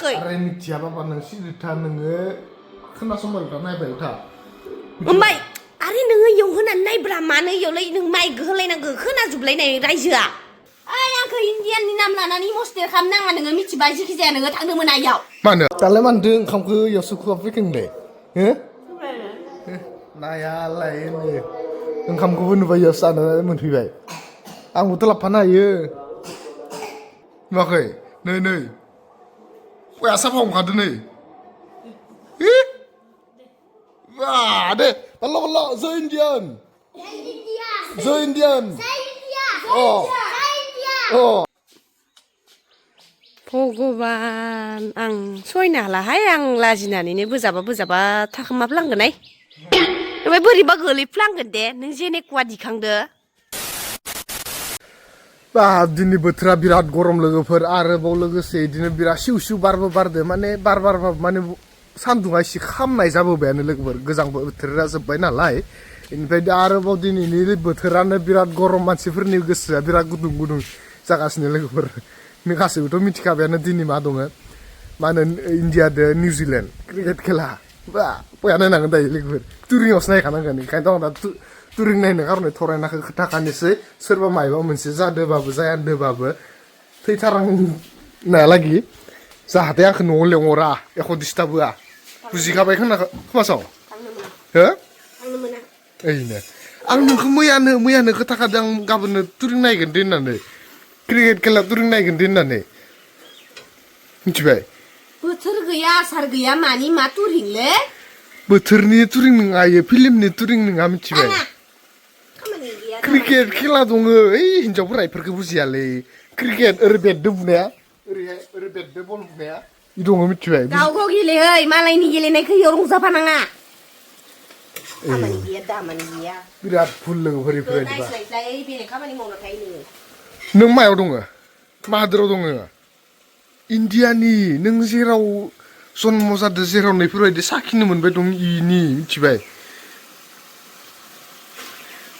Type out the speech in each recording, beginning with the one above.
खोनायाखै आरो मिथियाबाबा नों सिरिथा नोङो खोनासंबाय था नायबाय था ओमफ्राय आरे नोङो इयाव होनानै नायब्रा मानो इयावलाय नों माइक होलायनांगौ खोनाजोबलायनाय रायजोआ ओइ आंखौ इण्डियाननि नाम लानानै मस्टेर खालामनाङा नोङो मिथिबाय जेखि जाया नोङो थांनो मोना इयाव मानो दालाय मानोथो ओंखामखौ इयाव सोखुआ फैखों दे हो नायालाय ओंखामखौबो नुबाय इयावसो जानो मोनफैबाय आंबोथ' लाबफानो हायो नुवाखै नै पया साफा ओंखारदो नै दे बाल्ल जय इण्डियान जय इण्डियान भगबान आं सहायनो हालाहाय आं लाजिनानैनो बोजाबा थाखोमाफ्लांगोनहाय ओमफ्राय बोरैबा गोलैफ्लांगोन दे नों जेनेकुवा दिखांदो दिनै बोथोरा बिराद गरम लोगोफोर आरोबाव लोगोसे बिदिनो बिराद सिउ बारबो बारदो माने बार बारबाबो माने सान्दुंआ एसे खामनाय जाबोबायानो लोगोफोर गोजां बोथोरा जोब्बाय नालाय बेनिफ्राय आरोबाव दिनैनि बोथोरानो बिराद गरम मानसिफोरनि गोसोआ बिराद गुदुं जागासिनो लोगोफोर नों गासैबोथ' मिथिखाबायानो दिनै मा दङ मा होनो इण्डियादो निउजिलेण्ड क्रिकेट खेला बा बया नायनांगोन दायो लोगोफोर टुरिंआवसो नायखानांगोन ओंखायनोथ' आं दा टुरिं नायनो खार'नै थरायनाखौ खोथाखानोसै सोरबा मायबा मोनसे जादोबाबो जायादोबाबो थैथारनायालागि जाहाथे आंखौ न'आव लेंहरा एख' डिस्टार्ब होआ बुजिखाबाय खोमासाव हो ओइनो आं नोंखौ मैयानो खोथाखादों आं गाबोननो टुरिं नायगोन दे होननानै क्रिकेट खेला टुरिं नायगोन दे होननानै मिथिबाय बोथोर गैया आसार गैया मानि मा टुरिंलै बोथोरनि टुरिं नङा इयो फिल्मनि टुरिं नङा मिथिबाय क्रिकेट खेला दङ ओइ हिन्जावफोरा इफोरखौ बुजियालै क्रिकेट ओरै बेटदो बुनाया ओरैहाय ओरै बेटदो बल बुनाया इ दङ मिथिबाय गाव गेलेहै मालायनि गेलेनायखौ इयाव रंजाफानाङा खामानि गैया दामानि गैया बिराद भुल लोगोफोर इफोरबायदिबा बेलेग खामानि मावना थायो नोङो नों मायाव दङ मा हादोराव दङ इण्डियानि नों जेराव जन्म जादों जेराव नैफोरबायदि साखिनो मोनबाय दं इनि मिथिबाय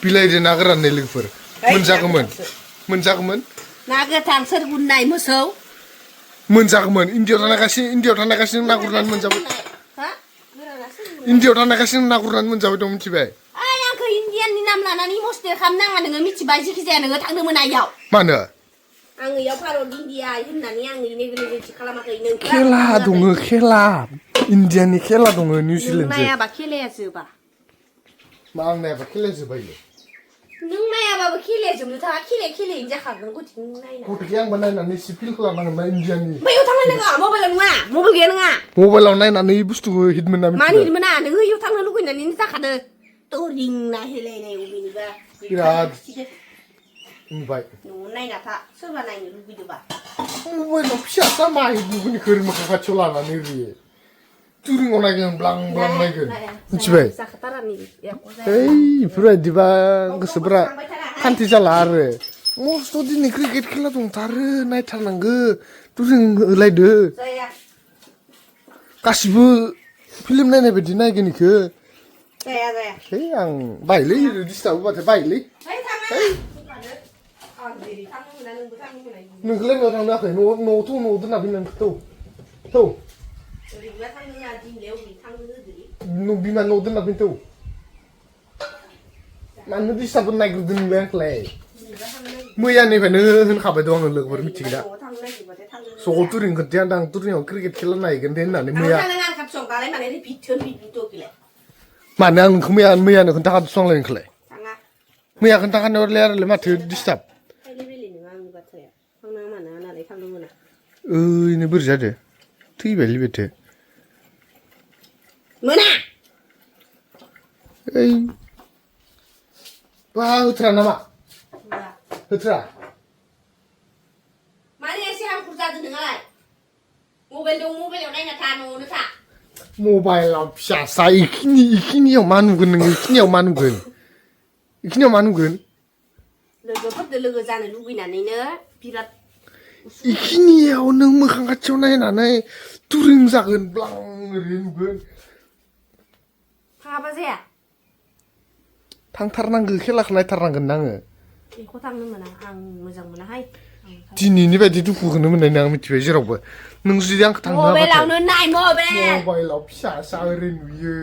बिलाइदो ना गोरान लोगोफोर मोनजागौमोन ना गोथां सोर गुननाय मोसौ मोनजागौमोन इण्डियाव थानायखायसो ना गुरनानै मोनजाबाय इण्डियाव थानायखायसो ना गुरनानै मोनजाबाय दं मिथिबाय ओइ आंखौ इण्डियाननि नाम लानानै मस्टेर खालामनाङा नोङो मिथिबाय जेखि जाया नोङो थांनो मोना इयाव मानो आं इयाव भारत इण्डिया होननानै आं नेग्लिजेन्सि खालामाखै नों खेला दङ खेला इण्डियानि खेला दङ निउजिलेण्डजों नायाबा खेलाया जोबा मा आं नायाबा खेलाया जोबा नों नायाबाबो खेलाया जोबनो थाङा खेलायैनो जाखागोन गथ'खौ नायना गथ'खौ आंबो नायनानै एसे फिल खालामनांगोन ना इण्डियानि बैयाव थांलायनाङा मबाइलाव नङा मबाइल गैया नङा मबाइलाव नायनानै बुस्थुखौ हिट मोना मानो हिट मोना नोङो इयाव थांनो लुगैनानैनो जाखादो टरिं नायहैलायनाय अबेनिबा बिराद नुबाय न'आव नायना था सोरबा नायनो लुगैदोंबा मबाइलाव फिसासा मा हिट नुगोन इखो मोखां खाथियाव लानानै ओरै टुरिंआव नायगोन ब्लां नायगोन मिथिबाय ओइ इफोरबायदिबा गोसोफोरा खान्थि जाला आरो मस्थ' दिनै क्रिकेट खेला दंथारो नायथारनांगो टुरिं होलायदो गासिबो फिल्म नायनाय बायदि नायगोन इखो है आं बायोलै डिस्टार्ब होबाथाय बायोलै नोंखौलाय न'आव थांनो होआखै न'आवथ' न'आव दोनना फैनो थौ बिमा न'आव दोनना फैनो थौ मानो डिस्टार्ब नायग्रोदों नोंलाय आंखौलाय मैयानिफ्रायनो होनखाबाय दं आङो लोगोफोर मिथिगो दा सगल टुरिं खोन्थाया आं टुरिंआव क्रिकेट खेला नायगोन दे होननानै मैया मानो आं नोंखौ मैयानो खोन्थाखादोंसो आंलाय नोंखौलाय मैया खोन्थाखानायावलाय आरोलाय माथो डिस्टार्ब ओइनो बोरै जादो थैबायलै बेथो मोना ओइ बा होथ्रा नामा होथ्रा माने एसे हांखुर जादों नोंहालाय मबाइल दं मबाइलाव नायना था न'आवनो था मबाइलाव फिसासा इखिनियाव मा नुगोन नोङो इखिनियाव मा नुगोन लोगोफोरजों लोगो जानो लुगैनानैनो बिराद इखिनियाव नों मोखां खाथियाव नायनानै टुरिं जागोन ब्लां ओरै नुगोन थाङाबा जाया थांथारनांगो खेलाखौ नायथारनांगोन ना आङो बेखौ थांनो मोना आं मोजां मोनाहाय दिनैनि बायदि दुखुखौनो मोननाय नङा मिथिबाय जेरावबो नों जुदि आंखौ थांनो हाबाथाय मबाइलावनो नाय मबाइलाव फिसा सा ओरै नुयो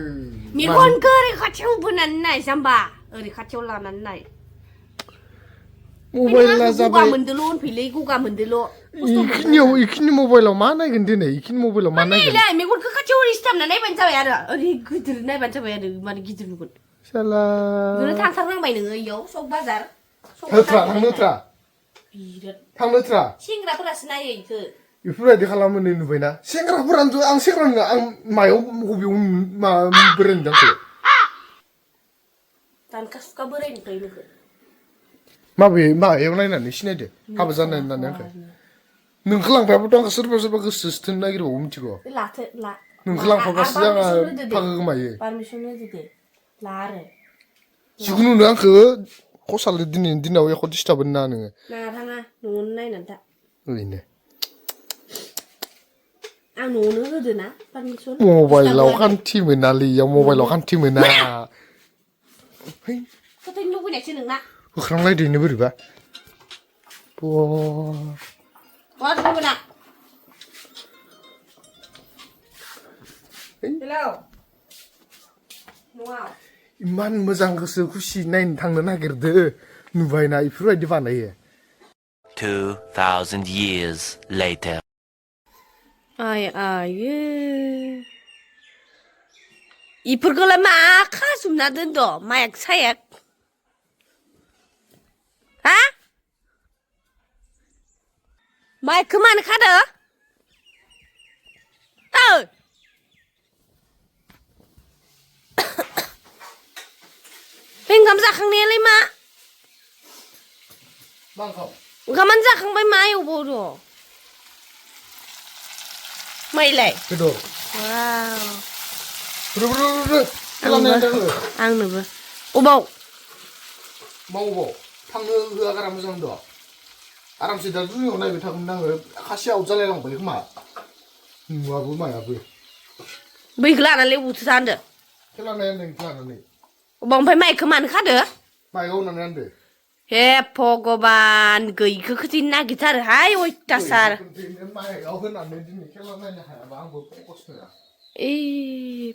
मेगनखौ ओरै खाथियाव बोनानै नाय जाम्बा ओरै खाथियाव लानानै नाय मबाइला गगा जाबाय मोनदोल' होनफैलै गगा मोनदोल' इखिनि मबाइलाव मा नायगोन दिनै इखिनि मबाइलाव मा नायगोन नायलाय मेगनखौ खाथियाव ओरै सिथाबना नायबानो जाबाय आरो ओरै गिदिर नायबानो जाबाय आरो माने गिदिर नुगोन साला बेखौनो थांथारनांबाय नोङो इयाव सक बाजार थांनोथ्रा सेंग्राफोरासो नायो इखो बेफोरबायदि खालामो नै नुबायना सेंग्राफोरानोथ' आं सेंग्रा नङा आं मायाव बबेयाव मा बोरायनो दांखो दानखा सुखा बोराय नुखायो नोंखो मायाव नायनानै सिनायदो हाबा जानाय होननानै आंखो नोंखौ लांफायाबाथ' आंखौ सोरबा गोसोसोथोनो नागिरबावो मिथिगौ नोंखौ लांफाबासो आंहा फागो गोमायो पारमिसन होदो दे ला आरो जिखुनु नों आंखौ खसाले दिनैनि दिनाव एख' दिस्टार्ब होनो नाङा नोङो नाङा थाङा न'आवनो नायनानै था ओरैनो आं न'आवनो होदो ना पारमिसन मबाइलाव खान्थि मोनालै इयाव मबाइलाव खान्थि मोना फोथायनो लुबैनायसो नोंना होख्रांलायदोनो बोरैबा हेलौ न'आव इमान मोजां गोसो खुसि नायनो थांनो नागिरदो नुबायना इफोरबायदि बानायो 2000 years later आयो इफोरखौलाय मा खाजोबना दोनद' मायाक सायाक हा माइकखौ मानो खादो ओंखाम जाखांनायालाय मा ओंखामानो जाखांबाय मा एवबाव दं माइलाय बेदर आंनोबो अबाव मावबाव थांनो होआ गारा मोजां दं आरामसे दा दुनियाव नायबाय थागौमोन आङो खासे आउट जालायलांबाय खोमा नुवाबो मायाबो बैखौ लानानै अबावथो थांदो खेला नायनानै लानानै अबाव ओमफ्राय माइकखौ मानो खादो माइकआव होनानै आनदो हे भगबान गैखौ खोथैनो नागिरथारोहाय अयथासार माइकआव होनानै दिनै खेला नायनो हायाबा आंबो फकस नङा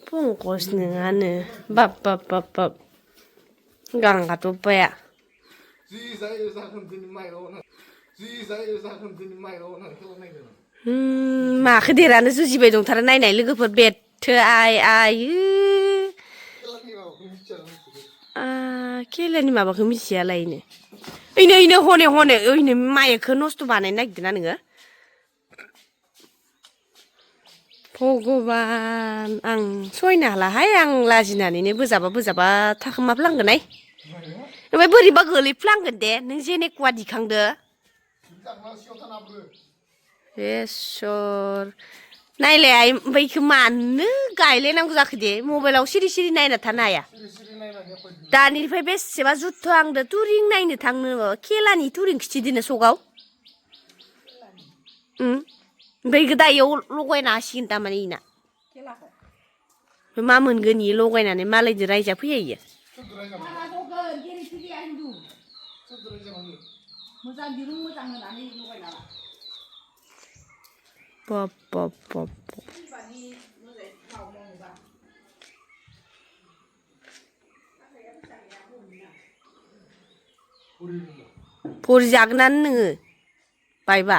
पंकज नङानो बाब गांगाथ' उपाया जि जायो जागोन दिनै माइकआव होनानै जि जायो जागोन दिनै माइकआव होनानै खेला नायगोन माखो देरानो जुजिबाय दंथारो नायनाय लोगोफोर बेथो आयो खेलानि माबाखौ मिथियालायनो ओइनो हने ओइनो माइकखौ नस्थ' बानायनो नागिरदोंना नोङो भगबान आं सहायनो हालाहाय आं लाजिनानैनो बोजाबा थाखोमाफ्लांगोनहाय ओमफ्राय बोरैबा गोलैफ्लांगोन दे नों जेनेकुवा दिखांदो इसर नायलाय ओमफ्राय इखौ मानो गायलायनांगौ जाखो दे मबाइलाव सिरि नायना थानो हाया दानिफ्राय बेसेबा जुद्ध आंदो टुरिं नायनो थांनो खेलानि टुरिं खिथिदोनो सगाव ओमफ्राय इखौ दायोयाव लगायना होसिगोन थारमाने इना मा मोनगोन इयो लगायनानै मालायजों रायजा फैया इयो फरि जागोनानो नोङो बायबा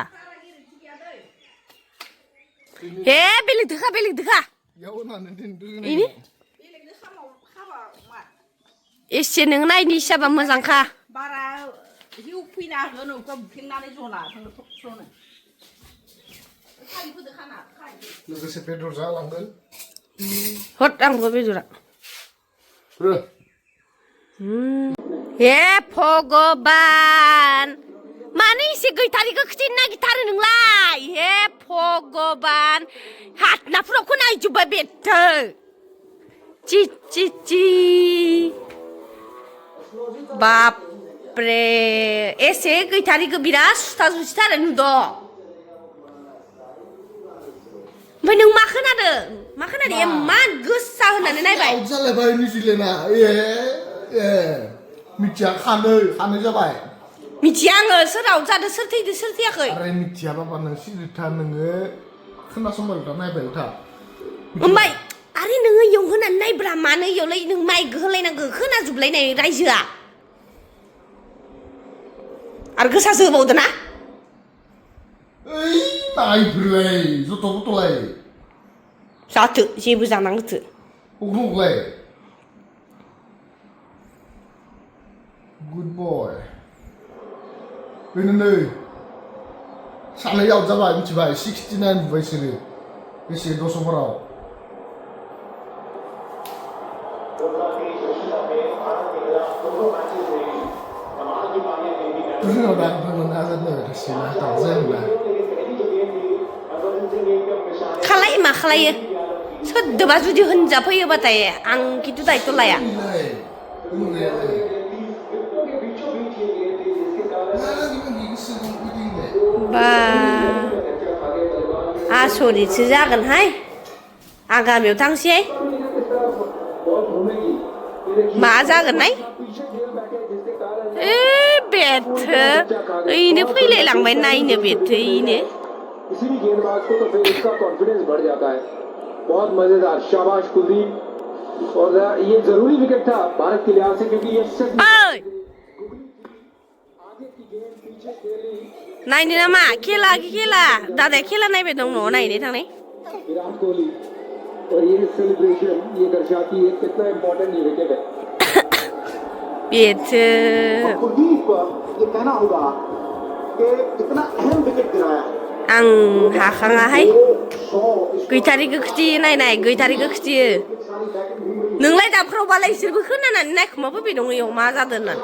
हे बेलेग दोखा एसे नों नायनि हिसाबा मोजांखा बारा हिउ फैना होनो बुखेंनानै जना लोगोसे बेदर जालांगोन हट आंबो बेदरा हे भगबान मानो एसे गैथारिखौ खिथिनो नागिरथारो नोंलाय हे भगबान हाथनाफोराव नायजोब्बाय बेथो ची बापरे एसे गैथारिखौ बिराद सुथा जुसिथारो नुद' ओमफ्राय नों मा खोनादों इमान गोसा होननानै नायबाय जालायबाय निउजिलेण्डआ मिथिया खानो जाबाय मिथिया आङो सोराव जादों सोर थैदों सोर थैयाखै आरे मिथियाबाबा नों सिरिथा नोङो खोनासंबाय था नायबाय था ओमफ्राय आरे नोङो इयाव होनानै नायब्रा मानो इयावलाय नों माइक होलायनांगौ खोनाजोबलायनाय रायजोआ आरो गोसासो होबावदो ना ओइ नायफोरलाय जथ' गथ'लाय जाथो जेबो जानांगोथो अग्रुलाय गुड बय बेनो नै सानै आउट जाबाय मिथिबाय 69 बुबाय बिसोरो बेसे दस'फोराव जोंनाव दा बुंनो हाजोबनो थासिना दावजेनबा खालाय मा खालायो सोरदोबा जुदि होनजाफैयोबाथाय आं खिन्थु दायथ' लाया बा आसरितसो जागोनहाय आगामियाव थांसै मा जागोनहाय बेथो ओइनो फैलाय लांबाय नायनो बेथो इनो किसी भी गेंदबाज को तो फिर उसका कॉन्फिडेंस बढ़ जाता है बहुत मजेदार शाबाश कुलदीप और ये जरूरी विकेट था भारत के लिहाज से क्योंकि ये नायनो नामा खेला खेला दादाया खेला नायबाय दं न'आव नायनो थांनाय विराट कोहली और ये सेलिब्रेशन ये दर्शाती है कितना इम्पोर्टेंट ये विकेट है बेथो कुलदीप ये कहना होगा कि कितना अहम विकेट गिराया है आं हाखाङाहाय गैथारिखौ खिथियो नायनाय गैथारिखौ खिथियो नोंलाय दाफ्रावबालाय इसोरबो खोनानानै नायखुमा फैबाय दङ इयाव मा जादों होननानै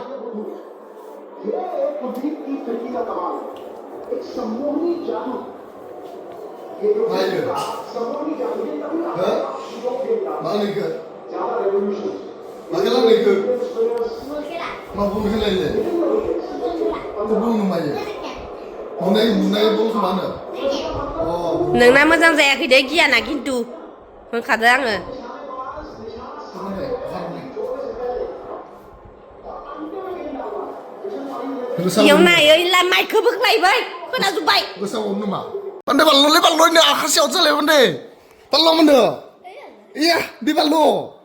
नोंना मोजां जायाखै दे गियाना खिन्थु होनखादो आङो इयाव नायै माइकखौ बोख्लायबाय खोनाजोब्बाय गोसाव नामा माने बाल्ल'लै बाल्ल'नो आखासेयाव जालायबाय बाल्ल' मोनो iya di ballo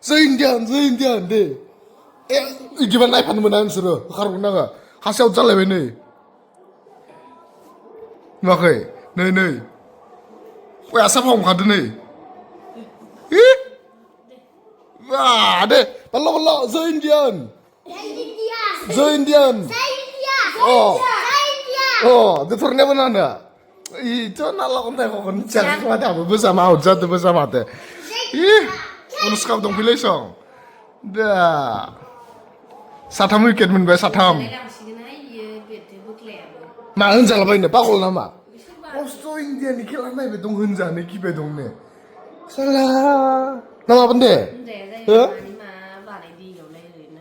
Zaindian deh gimana naik pan menang seru karung naga hasil jalan ini makai nei wah asap om kado nei wah deh ballo Zaindian oh itu turnya mana anda itu nala kontak kon jangan kemana apa bersama aja tuh bersama teh unus kau dong pilih song dah satam wicket menbay satam ma hunja lah ini pakol nama Osto India nih kira naik bedong hunja nih ki bedong nih salah nama apa deh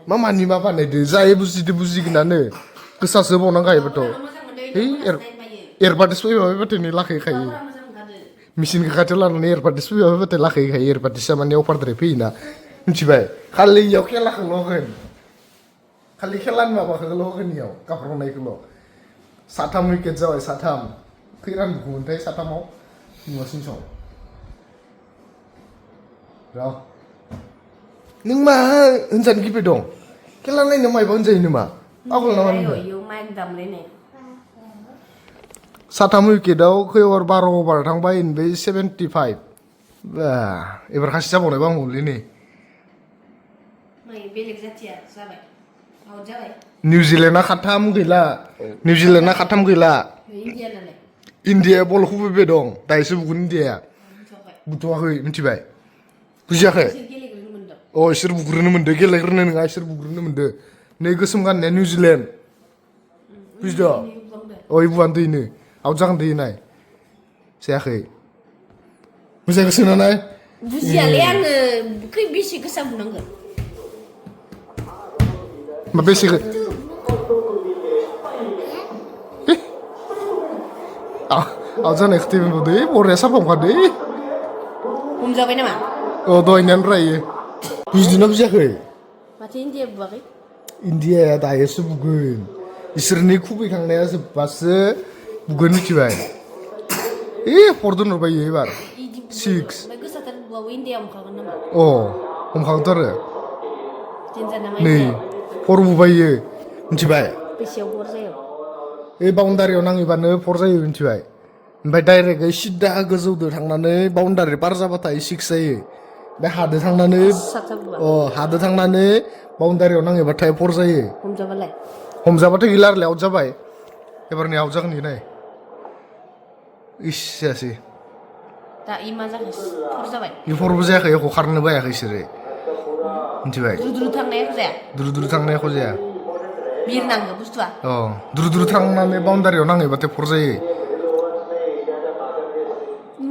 mama nih apa nih deh saya busi kena nih kesal sebong nang kayak betul earbuds bawa betul nih laki kayak mesin kekacauan nih earbuds bawa betul laki kayak earbuds sama nih over drive na mencibai kali yau kelak kelokan kali kelan apa kelokan yau kapan naik kelok satam wicket jauh satam kiran bukan teh satam mau masih song ya neng mah hencan kipe dong kelan lain nama ibu hencan ini mah aku nama ini satam wicket daw kau baru tang bain be 75 wah ibar kasih siapa nih bang muli nih New Zealand khatam gila India bol khu be dong dai se bukan India butuh aku mincibai bujiakai oh isir bukurna mende gelegrna nanga isir bukurna mende ne gosum kan ne New Zealand bujdo oh ibu antu ini au jangan di nai siakai bisa kesana nai busia liang kai bisi kesam nangga Mabesi ke? Aja ektif bude, boleh siapa mau kade? Umjawabin nama? Oh, doain yang rai. Bis dina bisa ke? Matiin dia bagi? इन्डियाया दायोसो बुगोन बिसोरनि खुबैखांनाया जोब्बासो बुगोन मिथिबाय four दोनहरबाय एबार 6 ओमफ्राय गोसाथार बुआबो India हमखागोन नामा हमखागोनथ' आरो देनजार नामा नै four बुबायो मिथिबाय बेसेयाव बर जायो बाउन्डारियाव नाङैबानो फर जायो मिथिबाय ओमफ्राय डाइरेक्टयै सिदा गोजौदो थांनानै बाउन्डारि पार जाबाथाय 6 जायो बे हादो थांनानै हादो थांनानै बाउन्डारियाव नाङैबाथाय फर जायो हमजाबाथाय गैला आरोलाय आउट जाबाय एबारनि आउट जागोन नाय जायासै दा मा जाखो फर जाबाय फरबो जायाखै एख' खारनो बायाखै बिसोरो मिथिबाय दुरु थांनायखौ जाया दुरु थांनायखौ जाया बिरनांगौ बुस्थुआ दुरु थांनानै बाउन्डारियाव नाङैबाथाय फर जायो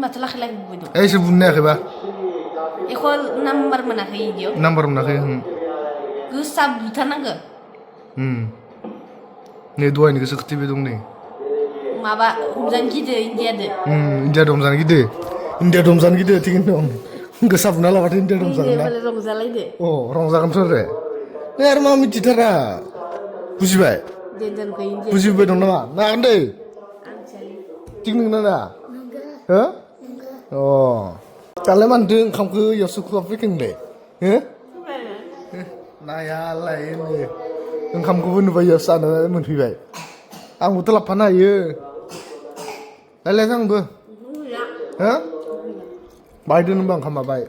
माथो लाखै लाखै बुबाय दं इसोर बुनो हायाखैबा एख' नाम्बार मोनाखै इदियाव नाम्बार मोनाखै गोसा बुथारनांगौ नै दहायनि गोसो खोथैबाय दं नै माबा हमजानो गिदो इन्डियादो इन्डिया हमजानो गिदो थिगैनो दं गोसा बुना लाबाथाय इन्डिया हमजागोन ना रंजालायदो रंजागोनथ' आरो नै आरो मा मिथिथारा बुजिबाय बुजिबाय दं नामा ना आन्दै थिग नोंना ना दालाय मानोथो ओंखामखौ इयावसो खुहाबफैखो नोंलाय नायालाय ओंखामखौबो नुबाय इयावसो जानो मोनफैबाय आंबोथ' लाबोफानो हायो रायलाय आंबो बाहाय दोन होनबा ओंखामा बाय